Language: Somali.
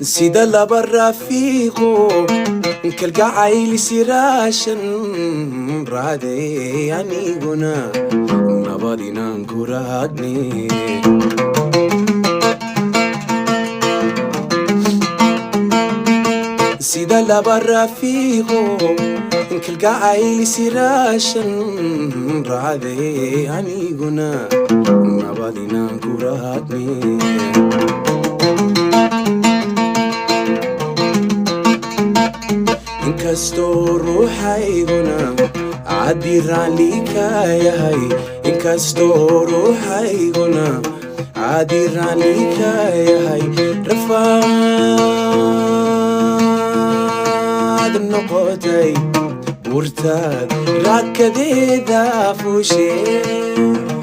Sida laba rafiiqo kalgacayl siraashan raacday, aniguna nabad inaan ku raagne. Sida laba rafiiqo kalgacayl siraashan raacday, aniguna nabad inaan ku raagne. Inkastoo ruuxayguna caddi raalli ka yahay, inkastoo ruuxayguna caddi raalli ka yahay, rafaad noqotay buurtaad raakadeeda fuushee.